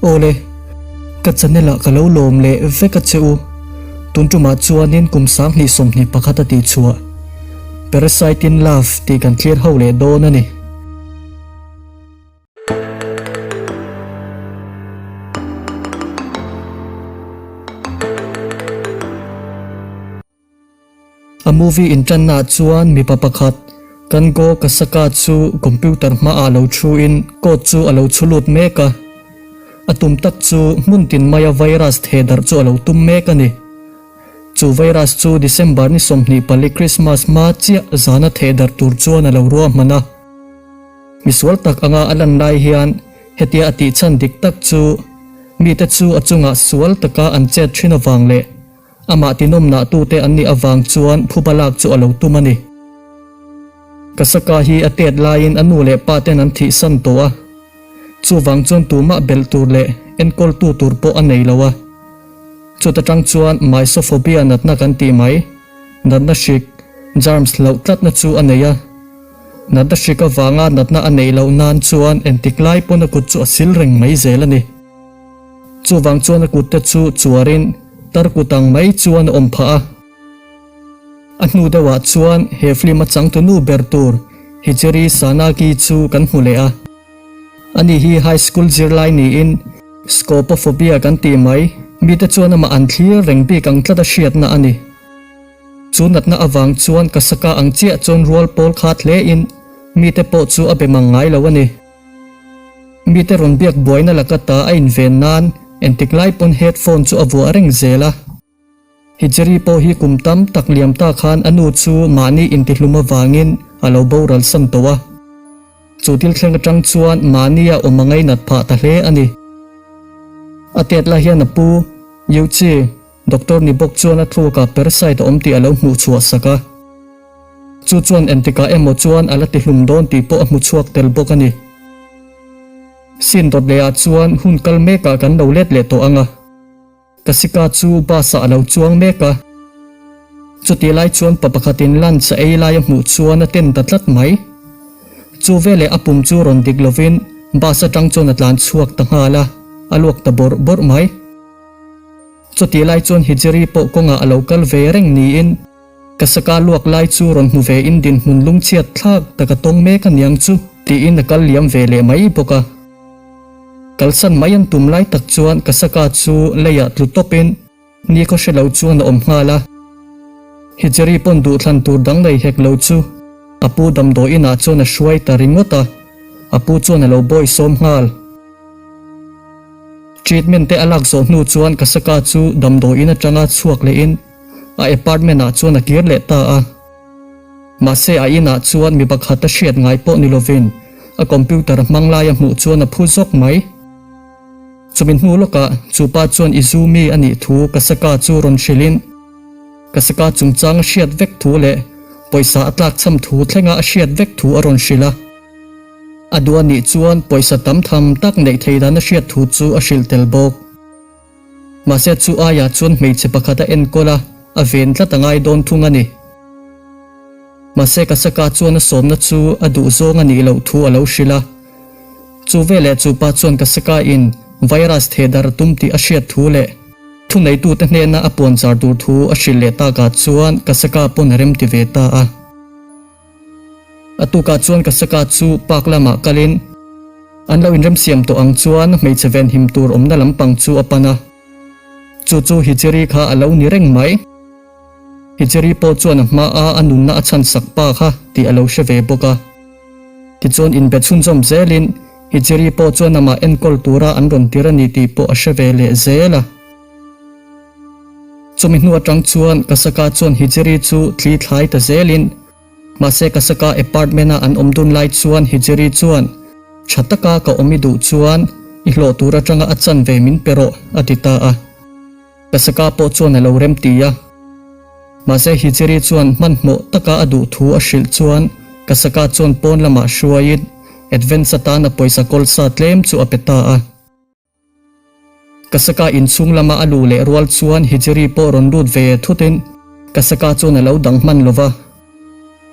Awle, ka channel ah ka lo lawm leh vek a che u. Tun tumah chuanin kum 2021 a tih chhuah Parasite in Love tih kan thlir ho leh dawn a ni. A movie inṭannaah chuan mipa pakhat, Kango Kasaka chu computer hmaah lo thuin code chu a lo chhu lut mek a. A tum tak chu hmun tin maia virus theh darh chu a lo tum mek a ni. Chu virus chu December ni 24 Christmas hma chiah zana theh darh tur chuan a lo ruahman a. Misual tak anga a lan lai hian hetia a tih chhan dik tak chu mite chu a chungah sual taka an chet thin avang leh Amah tinawmnah tute an nih avang chuan phuba lak chu a lo tum a ni. Kasaka hi a tet laiin a nu leh pa ten an thihsan tawh a, chuvang chuan tumah belh tur leh enkawltu tur pawh a nei lo a. Chuta tang chuan mysophobia natna kan tih mai, natna hrik, germs, hlauh tlatna chu a nei a. Natna hrik avanga natna a neih loh nan chuan entik lai pawn a kut chu a sil reng mai zel a ni. Chuvang chuan a kutte chu chuarin tar kut ang mai chuan a awm phah a. A hnu deuhah chuan he film a changtu nu ber tur Hijiri Sanagi chu kan hmu leh a. Ani hi high school zirlai niin scopophobia kan tih mai, mite chuan amah an thlir reng bik ang tlat a hriatna a ni. Chu natna avang chuan Kasaka ang chiah chuan rual pawl khat hlein mite pawh chu a be mang ngai lo a ni. Mite rawn biak buaina laka ta a inven nan entik lai pawn headphone chu a vuah reng zel a. Hijri pawh hi kum tam tak liam ta khan a nu chu mahni intihlum avangin a lo boral san tawh a. Chu thil thleng atang chuan mahnia awm a ngainat phah ta hle a ni. A tet lai hian a pu, Yuchi, Doctor ni bawk chuan a thluakah parasite a awm tih a lo hmuh chhuah sak a. Chu chuan entikah emaw chuan a la tihlum dawn tih pawh a hmu chhuak tel bawk a ni. Scene dawt lehah chuan hun kal mekah kan lo let leh tawh ang a. Kasika chu bus ah a lo chuang mek a. Chutih lai chuan pa pakhatin lunch a ei lai a hmuh chuan a ten ta tlat mai. Chu veleh a pum chu rawn dik lovin bus atang chuan a tlan chhuak ta nghal a, a luak ta bawrh bawrh mai. Chutih lai chuan Hijri pawh kawngah a lo kal ve reng niin Kasaka luak lai chu rawn hmu ve in dinhmun lungchhiat thlak tak a tawng mek aniang chu tiin a kal liam ve leh mai bawk a. Kalsan mai an tum lai tak chuan Kasaka chu leiah tlu tawpin nikhaw hre lo chuan a awm nghal a. Hijri pawn duhthlan tur dang nei hek lo chu a pu damdawi inah chuan a hruai ta ringawt a, a pu chuan a lo bawisawm nghal. Treatment te a lak zawh hnu chuan Kasaka chu damdawiin atanga chhuak lehin a apartment ah chuan a kir leh ta a. Mahse a inah chuan mi pakhat a hriat ngai pawh ni lovin a computer hmang lai a hmuh chuan a phu zawk mai. Chumi hnu lawkah chu pa chuan Izumi a nih thu Kasaka chu rawn hrilhin Kasaka chungchang a hriat vek thu leh pawisa a tlakchham thu thlenga a hriat vek thu a rawn hrilh a. A duh a nih chuan pawisa tam tham tak neih thei dan a hriat thu chu a hrilh tel bawk. Mahse chu aiah chuan hmeichhe pakhat a enkawl a, a ven tlat a ngai dawn thung a ni. Mahse Kasaka chuan a sawmna chu a duh zawng a nih loh thu a lo hrilh a. Chu veleh chu pa chuan Kasaka in virus theh dar a tum tih a hriat thu leh thuneitute hnena a puanchar tur thu a hrilh leh takah chuan Kasaka pawn a remti ve ta a. A tukah chuan Kasaka chu park lamah kalin an lo inremsiam tawh ang chuan hmeichhe venhim tur awmna lampang chu a pan a. Chu chu Hijiri kha a lo ni reng mai. Hijiri pawh chuan a hmaa a nunna a chhansak pa kha tih a lo hre ve bawk a. Tichuan inbe chhunzawm zelin Hijiri pawh chuan amah enkawl tura an rawn tir a ni tih pawh a hre ve leh zel a. Chumi hnu atang chuan Kasaka chuan Hijiri chu thli thlai ta zelin mahse Kasaka apartment a an awm dun lai chuan Hijiri chuan tha taka ka awm i duh chuan i hlawh tur atanga a chan ve min pe rawh a ti ta a. Kasaka pawh chuan a lo rem ti a. Mahse Hijiri chuan hmanhmawh taka a duh thu a hrilh chuan Kasaka chuan pawn lamah hruaiin advance atana pawisa kawlsa tlem chu a pe ta a. Kasaka inchhung lama a luh leh rual chuan Hijiri pawh rawn lut ve thutin Kasaka chuan a lo dang hman lo va.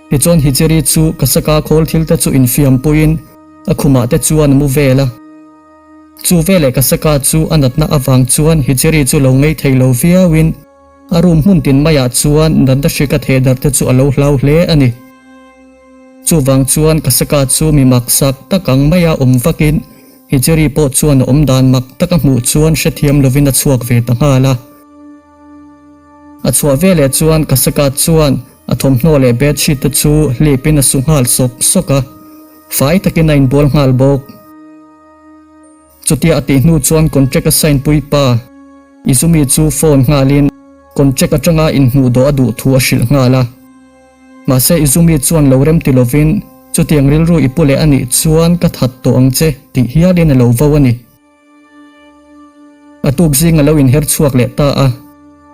Tichuan Hijiri chu Kasaka khawl thil te chu infiam puiin a khumah te chuan a mu vel a. Chu veleh Kasaka chu a natna avang chuan Hijiri chu lo ngei thei lo viauin a room hmun tin maiah chuan natna hrik a theh darh te chu a lo hlau hle a ni. Chuvang chuan Kasaka chu mi maksak tak ang maia awm vakin Hijiri pawh chuan a awm dan mak tak a hmuh chuan hrethiam lovin a chhuak ve ta nghal a. A chhuah veleh chuan Kasaka chuan a thawmhnaw leh bedsheet te chu hlipin a su nghal sawk sawk a, fai takin a inbual nghal bawk. Chutia a tih hnu chuan contract a sign pui pa Izumi chu phone nghalin contract atanga inhmuh dawh a duh thu a hrilh nghal a. Mahse Izumi chuan lo rem ti lovin chutiang rilru i pu leh a nih chuan ka that tawh ang che tih hialin a lo vo a ni. A tuk zing a lo inher chhuak leh ta a.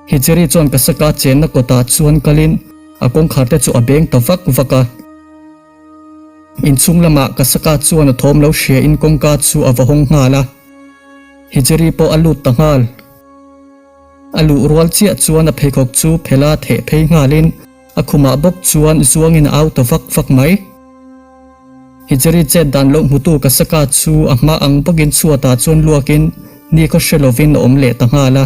Hijiri chuan Kasaka chenna kawtah chuan kalin a kawngkhar te chu a beng ta vak vak a. Inchhung lamah Kasaka chuan a thawm lo hria in kawngka chu a va hawng nghal a. Hijiri pawh a lut ta nghal. A luh rual chiah chuan a pheikhawk chu phela theh phei nghalin a khumah bawk chuan zuangin a au ta vak vak mai. Hijiri chet dan loh hmutu Kasaka chu a hma ang bawkin chhuatah chuan luakin nikhaw hre lovin a awm leh ta nghal a.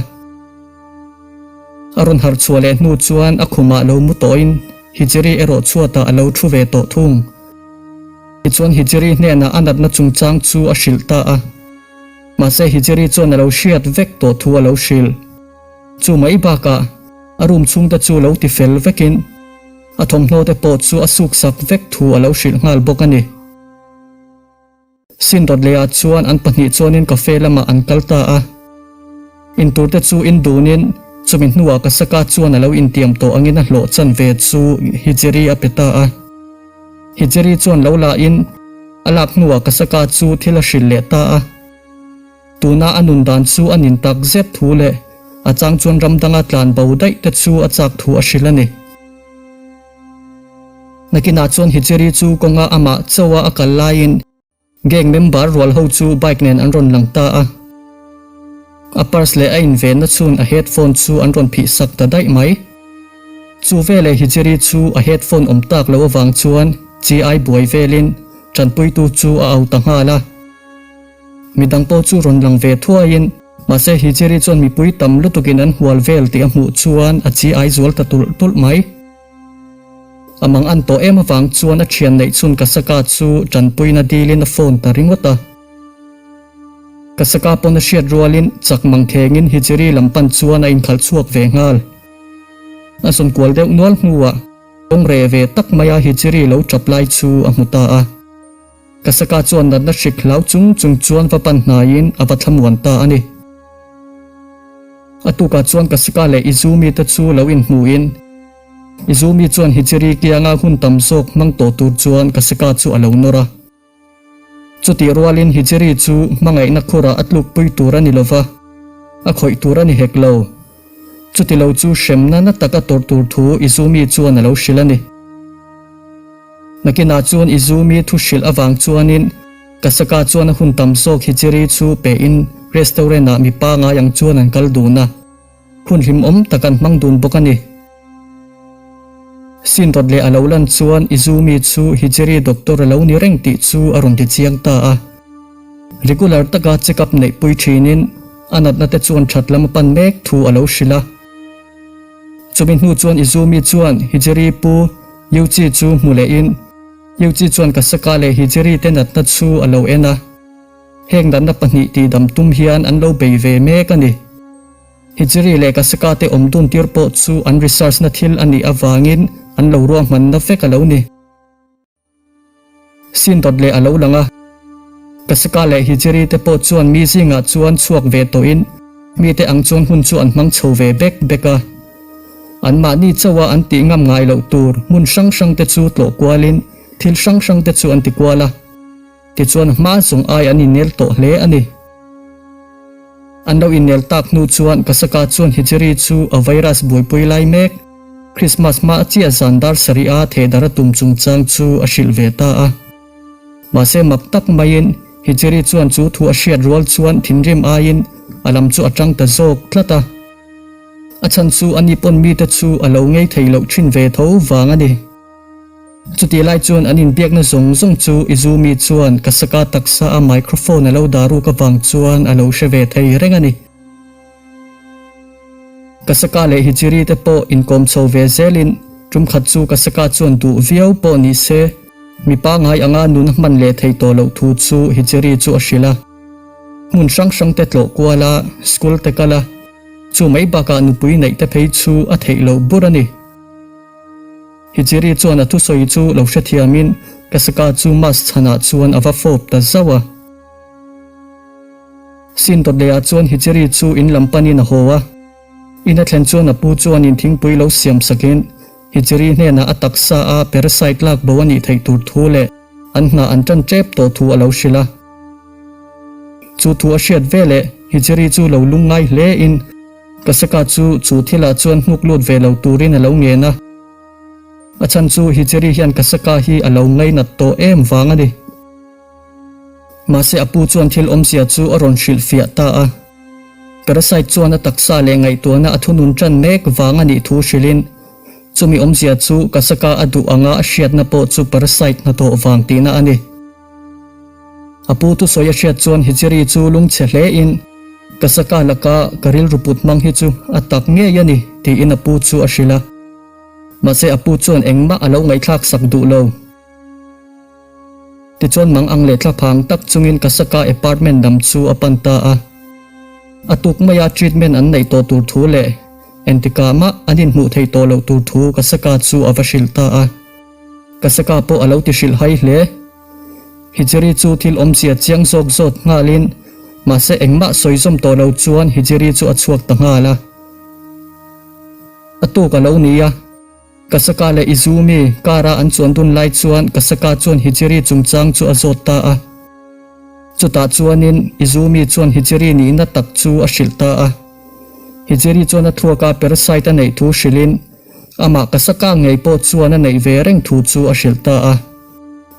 A rawn harh chhuah leh hnu chuan a khumah lo mu tawhin Hijiri erawh chhuatah a lo thu ve tawh thung. Tichuan Hijiri hnenah a natna chungchang chu a hrilh ta a. Mahse Hijiri chuan a lo hriat vek tawh thu a lo hrilh. Chu mai bakah a room chhungte chu lo ti fel vekin a thawmhnaw te pawh chu a suksak vek thu a lo hrilh nghal bawk a ni. Sin dawt lehah chuan an pahnih chuanin cafe lamah an kal ta a. Intur te chu in dunin chumi hnuah Kasaka chuan a lo intiam tawh angin a hlawh chan ve chu Hijiri a pe ta a. Hijiri chuan lo lahin a lak hnuah Kasaka chu thil a hrilh leh ta a. Tuna a nun dan chu a nin tak zet thu leh a chang chuan ram danga tlan bo daih te chu a chak thu a hrilh a ni. Nakinah chuan Hijiri chu kawnga amah chauha a kal laiin gang member rual ho chu bike nen an rawn lang ta a. A purse leh a invenna chhun a headphone chu an rawn phih sak ta daih mai. Chu veleh Hijiri chu a headphone awm tak lo avang chuan chi ai buai velin tanpuitu chu a au ta nghal a. Midang pawh chu rawn lang ve thuaiin mahse Hijiri chuan mipui tam lutukin an hual vel tih a hmuh chuan a chi ai zual ta tulh tulh mai. A mang an tawh em avang chuan a thian neih chhun Kasaka chu tanpuina dilin a phone ta ringawt a. Kasaka pawn a hriat rualin chak mang khengin Hijiri lam pan chuan a inkhalh chhuak ve nghal. A zawn kual deuh nual hnuah kawng reh ve tak maia Hijiri lo tap lai chu a hmu ta a. Kasaka chuan natna hrik hlau chung chung chuan va pan hnaiin a va thlamuan ta a ni. A tukah chuan Kasaka leh Izumi te chu lo inhmuhin Izumi chuan Hijiri kianga hun tam zawk hmang tawh tur chuan Kasaka chu a lo nawr a. Chutih rualin Hijiri chu hmangaihna khurah a tlukpui tur a ni lova, a khawih tur a ni hek lo. Chuti lo chu hremna na taka tawrh tur thu Izumi chuan a lo hrilh a ni. Nakinah chuan Izumi thu hrilh avang chuanin Kasaka chuan a hun tam zawk Hijiri chu pehin restaurant ah mipa ngai ang chuan an kal dun a, hun hlimawm tak an hmang dun bawk a ni. Sin rawt leh a lo lan chuan Izumi chu Hijiri doctor a lo ni reng tih chu a rawn ti chiang ta a. Regular taka check up neihpui thinin a natna te chuan that lam a pan mek thu a lo hrilh a. Chumi hnu chuan Izumi chuan Hijiri pu Yuchi chu hmu lehin Yuchi chuan Kasaka leh Hijiri te natna chu a lo en a. Heng natna pahnih tihdam tum hian an lo bei ve mek a ni. Hijiri leh Kasaka te awm dun tir pawh chu an research na thil a nih avangin an lo ruahmanna vek a lo ni. Sin dawt leh a lo lang a. Kasaka leh Hijiri te pawh chuan mi zingah chuan chhuak ve tawhin mite ang chuan hun chu an hmang chho ve bek bek a. Anmahni chauha an tih ngam ngai loh tur hmun hrang hrang te chu tlawh kualin thil hrang hrang te chu an ti kual a. Tichuan hma zawng ai an innel tawh hle a ni. An lo innel tak hnu chuan Kasaka chuan Hijiri chu a virus buaipui lai mek. Krismas hma chiah zan dar sarih a thehdar a tum chungchang chu a hrilh ve ta a. Mahse mak tak maiin Hijiri chuan chu thu a hriat rual chuan thinrim aiin a lam chu a tang ta zawk tlat a. A chhan chu ani pawn mite chu a lo ngei thei loh thin ve tho vang a ni. Chutih lai chuan an inbiakna zawng zawng chu Izumi chuan Kasaka taksa a microphone a lo dah ruk avang chuan a lo hre ve thei reng a ni. Kasaka leh Hijiri te pawh inkawm chho ve zelin tum khat chu Kasaka chuan duh viau pawh ni se, mi pangngai anga nun a hman leh thei tawh loh thu chu Hijiri chu a hrilh a. Hmun hrang hrang te tlawh kual a, school te kal a, chu mai bakah nupui neih te phei chu a theih loh bur a ni. Hijiri chuan a thusawi chu lo hrethiamin Kasaka chu mask chhanah chuan a va fawp ta zauh a. Sin dawt lehah chuan Hijiri chu in lam panin a haw a. In a thlen chuan a pu chuanin thingpui lo siam sakin Hijiri hnenah a taksa a parasite lak bo a nih theih tur thu leh an hna an tan tep tawh thu a lo hrilh a. Chu thu a hriat veleh Hijiri chu lo lungngai hle in Kasaka chu chu thilah chuan hnuk lut ve lo turin a lo ngen a. A chhan chu Hijiri hian Kasaka hi a lo ngainat tawh em vang a ni. Mahse a pu chuan thil awmzia chu a rawn hrilhfiah ta a. Parasite chuan a taksa leh ngaihtuahna a thunun tan mek vang a nih thu hrilhin chumi awmzia chu Kasaka a duh anga a hriatna pawh chu Parasite hnathawh vang tihna a ni. A pu thusawi a hriat chuan Hijiri chu lungchhe hle in, Kasaka laka ka rilru put hmang hi chu a tak ngei a ni, tiin a pu chu a hrilh a. Mahse a pu chuan engmah a lo ngaihthlak sak duh lo. Tichuan mang ang leh thlaphang tak chungin Kasaka apartment lam chu a pan ta a. A tuk maia treatment an neih tawh tur thu leh entikah mah an inhmuh theih tawh loh tur thu Kasaka chu a va hrilh ta a. Kasaka pawh a lo ti hrilh hai hle. Hijiri chu thil awmzia chiang zawk zawt nghalin, mahse engmah sawi zawm tawh lo chuan Hijiri chu a chhuak ta nghal a. A tuk a lo ni a, Kasaka leh Izumi car-a an chuan dun lai chuan Kasaka chuan Hijiri chungchang chu a zawt ta a. Chutah chuanin Izumi chuan Hijiri nihna tak chu a hrilh ta a. Hijiri chuan a thluaka parasite a neih thu hrilhin, Amah Kasaka ngei pawh chuan a neih ve reng thu chu a hrilh ta a.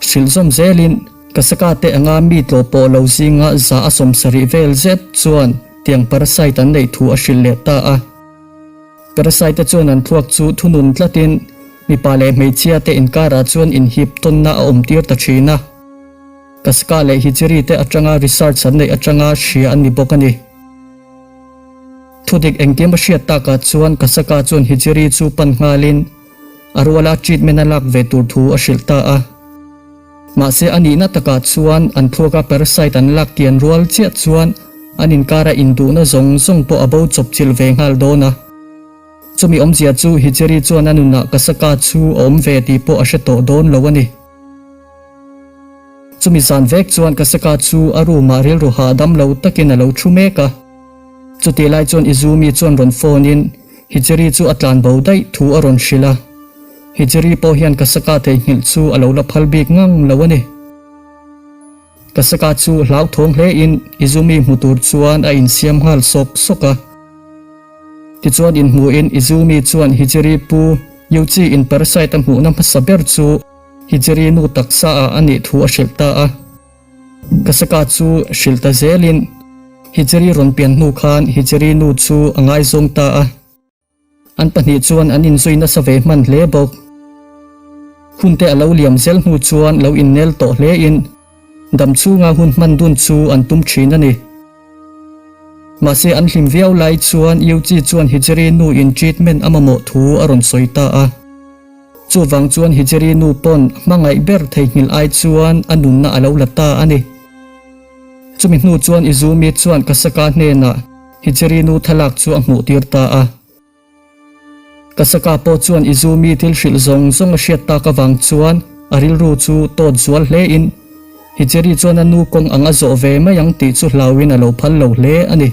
Hrilh zawm zelin, Kasaka te anga mi tlawh pawh lo zinga za a 70 vel zet chuan tiang parasite an neih thu a hrilh leh ta a. Parasite te chuan an thluak chu thunun tlatin mipa leh hmeichhia te inkarah chuan inhip tawnna a awm tir ta thin a. Kasaka leh Hijiri te atanga research an neih atanga hria an ni bawk a ni. Thudik engkim a hriat takah chuan Kasaka chuan Hijiri chu pan nghalin a ruala treatment a lak ve tur thu a hrilh ta a. Mahse a nihna takah chuan an thluaka parasite an lak kian rual chiah chuan an inkara induhna zawng zawng pawh a bo chawp chilh ve nghal dawn a. Chumi awmzia chu Hijiri chuan a nunah Kasaka chu a awm ve tih pawh a hre tawh dawn lo a ni. Chumi zan vek chuan Kasaka chu a room ah rilru hahdam lo takin a lo thu mek a. Chutih lai chuan Izumi chuan rawn phone in Hijiri chu a tlan bo daih thu a rawn hrilh a. Hijiri pawh hian Kasaka theihnghilh chu a lo la phal bik ngang lo a ni. Kasaka chu hlauthawng hle in Izumi hmu tur chuan a insiam nghal sawk sawk a. Tichuan inhmu in Izumi chuan Hijiri pu Yuchi in parasite a hmuhna hmasa ber chu Hijiri nu taksa ah a nih thu a hrilh ta a. Kasaka chu hrilh ta zelin Hijiri rawn pian hnu khan Hijiri nu chu a ngaizawng ta a. An pahnih chuan an inzui nasa ve hman hle bawk. Hunte a lo liam zel hnu chuan lo innel tawh hlein dam chhunga hun hman dun chu an tum thin a ni. Mahse an hlim viau lai chuan Yuchi chuan Hijiri nu in treatment a mamawh thu a rawn sawi ta a. Chuvang chuan Hijiri nu pawn hmangaih ber theihnghilh ai chuan a nunna a lo la ta a ni. Chumi hnu chuan Izumi chuan Kasaka hnenah Hijiri nu thlalak chu a hmuh tir ta a. Kasaka pawh chuan Izumi thil hrilh zawng zawng a hriat tak avang chuan a rilru chu tawt zual hle in Hijiri chuan a nu kawng ang a zawh ve mai ang tih chu hlauin a lo phal lo hle a ni.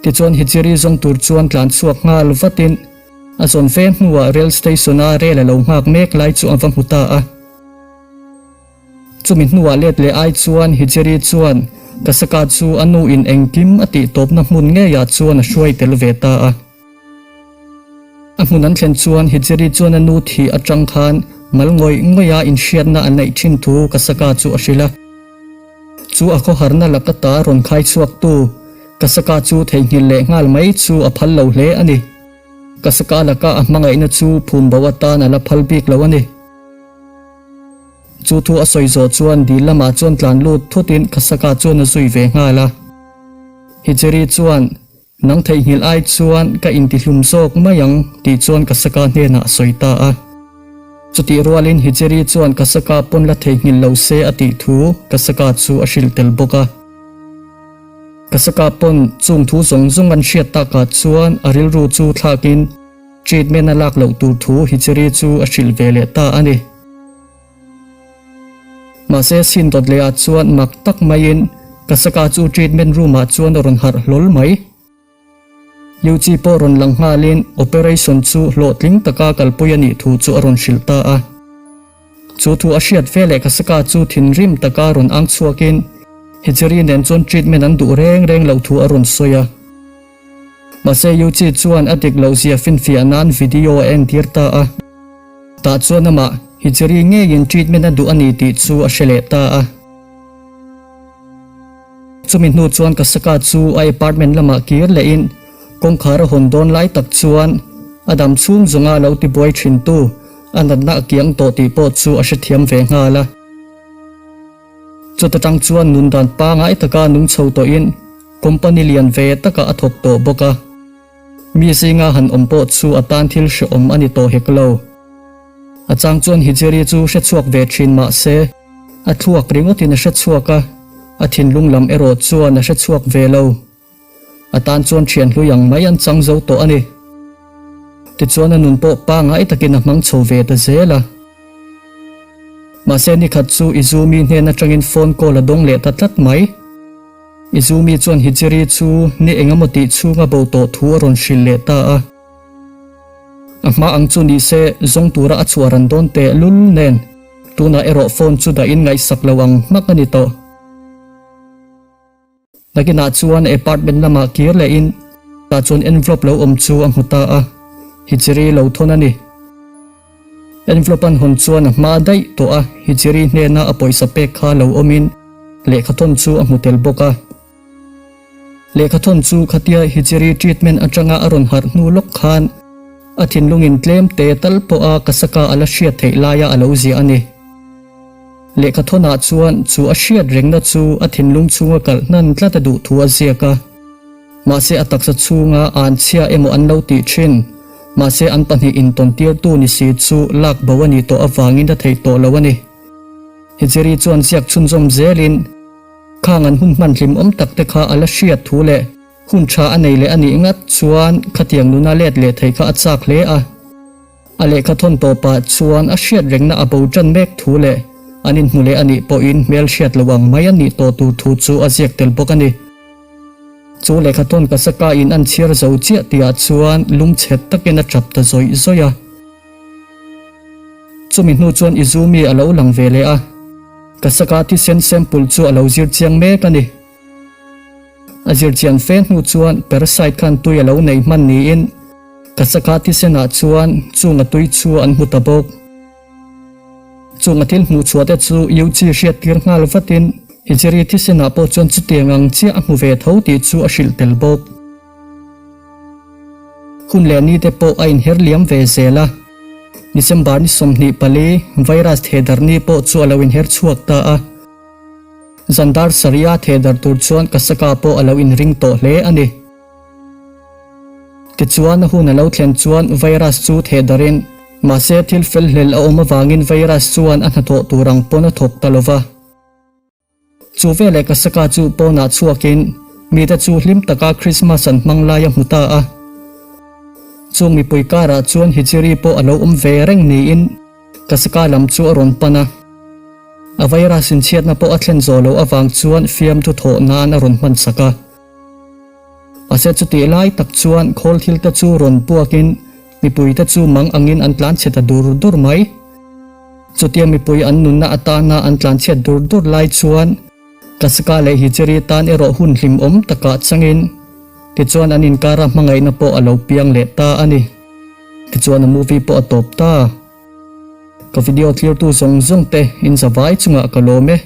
Tichuan Hijiri zawng tur chuan tlan chhuak nghal vatin A zawn fe hnuah rail station-a rel a lo nghak mek lai chu a va hmu ta a. Chumi hnuah let leh ai chuan Hijiri chuan Kasaka chu a nu in engkim a tih tawpna hmun ngeiah chuan a hruai tel ve ta a. A hmun an thlen chuan Hijiri chuan a nu thih atang khan mal ngawih ngawih a inhriatna a neih thin thu Kasaka chu a hrilh a. Chu a khawharna laka ta rawn khai chhuaktu Kasaka chu theihnghilh leh nghal mai chu a phal lo hle a ni. Kasaka laka a hmangaihna chu phum bo atan a la phal bik lo a ni. Chu thu a sawi zawh chuan dil lamah chuan tlan lut thutin Kasaka chuan a zui ve nghal a. Hijiri chuan, Nang theihnghilh ai chuan ka intihlum zawk mai ang tih chuan Kasaka hnenah a sawi ta a. Chutih rualin Hijiri chuan Kasaka pawn la theihnghilh lo se a tih thu Kasaka chu a hrilh tel bawk a. Kasaka pawn chung thu zawng zawng an hriat takah chuan a rilru chu thlakin treatment a lak loh tur thu Hijiri chu a hrilh ve leh ta a ni. Mahse sin dawt leh ah chuan mak tak maiin Kasaka chu treatment room ah chuan a rawn harh hlawl mai. Yuchi pawh rawn lang nghalin operation chu hlawhtling taka kalpui a nih thu chu a rawn hrilh ta a. Chu thu a hriat veleh Kasaka chu thinrim taka rawn ang chhuakin Hijiri nen chuan treatment an duh reng reng loh thu a rawn sawi a. Mahse Yuchi chuan a dik loh zia finfiah nan video a entir ta a. Tah chuan amah Hijiri ngeiin treatment a duh a ni tih chu a hre leh ta a. Chumi hnu chuan Kasaka chu a apartment lamah kir lehin kawngkhar a hawn dawn lai tak chuan a dam chhung zawnga lo tibuai thintu a natna a kiang tawh tih pawh chu a hrethiam ve nghal a. Chuta tang chuan nun dan pangai taka nung chho tawhin company lian ve takah a thawk tawh bawk a. Mi zinga han awm pawh chu a tan thil hrehawm a ni tawh hek lo. A chang chuan Hijiri chu hre chhuak ve thin mah se, a thluak ringawtin a hre chhuak a, a thinlung lam erawh chuan a hre chhuak ve lo. A tan chuan thian hlui ang mai an chang zo tawh a ni. Tichuan a nun pawh pangngai takin a hmang chho ve ta zel a. Mahse nikhat chu Izumi hnen atangin phone call a dawng leh ta tlat mai. Izumi chuan Hijiri chu ni engemaw tih chhunga bo tawh thu a rawn hrilh leh ta a. A hma ang chu ni se zawng tura a chhuah ran dawn teh lul nen tunah erawh phone chu dahin ngaihsak lo ang hmak a ni tawh. Nakinah chuan apartment lamah kir lehin tah chuan envelope lo awm chu a hmu ta a, Hijiri lo thawn a ni. Envelope an hawn chuan a hma daih tawh a, Hijiri hnena a pawisa pek kha lo awmin lehkhathawn chu a hmu tel bawk a. Lehkhathawn chu khatia Hijiri treatment atanga a rawn harh hnu lawk khan a thinlungin tlem te tal pawha Kasaka a la hriat theih laia a lo ziah a ni. Lehkhathawnah chuan chu a hriat rengna chu a thinlung chhunga kalh hnan tlat a duh thu a ziak a. Mahse a taksa chhunga an chhia emaw an lo tih thin. Mahse an pahnih intawntirtu ni si chu lak bo a nih tawh avangin a theih tawh lo a ni. Hijiri chuan ziak chhunzawm zelin khang an hun hman hlimawm tak te kha a la hriat thu leh hun tha a nei leh a nih ngat chuan khatiang nuna let leh thei kha a chak hle a. A lehkha thawn tawpah chuan a hriat rengna a bo tan mek thu leh an inhmu leh a nih pawhin hmel hriat lo ang mai a nih tawh tur thu chu a ziak tel bawk a ni. Chu lehkha thawn Kasaka in an chhiar zo chiah tihah chuan lungchhet takin a tap ta zawih zawih a. Chumi hnu chuan Izumi a lo lang ve leh a, Kasaka thisen sample chu a lo zir chiang mek a ni. A zir chian fe hnu chuan parasite khan tui a lo nei hman niin Kasaka thisenah chuan chung a tui chu an hmu ta bawk. Chung a thil hmuh chhuah te chu Yuchi hriat tir nghal vatin Hijiri thisenah pawh chuan chutiang ang chiah a hmu ve tho tih chu a hrilh tel bawk. Hun leh ni te pawh a inher liam ve zel a, December ni 24 virus thehdarh ni pawh chu a lo inher chhuak ta a. Zan dar sarih a thehdarh tur chuan Kasaka pawh a lo inring tawh hle a ni. Tichuan a hun a lo thlen chuan virus chu thehdarhin mahse thil fel hlel a awm avangin virus chuan a hnathawh tur ang pawn a thawk ta lo va. Chu veleh Kasaka chu pawnah chhuakin mite chu hlim taka Krismas an hmang lai a hmu ta a. Chung mipui karah chuan Hijiri pawh a lo awm ve reng niin Kasaka lam chu a rawn pan a. A virus inchhiatna pawh a thlen zawh loh avang chuan fiamthu thawh nan a rawn hman sak a. Mahse chutih lai tak chuan khawl thil te chu rawn puakin mipuite chu mang angin an tlanchhe ta dur dur mai. Chutia mipui an nunna atana an tlanchhiat dur dur lai chuan Kasaka leh Hijiri tan erawh hun hlimawm takah changin tichuan an inkara hmangaihna pawh a lo piang leh ta a ni. Tichuan a movie pawh a tawp ta. Ka video thlirtu zawng zawng te in zavai chungah ka lawm e.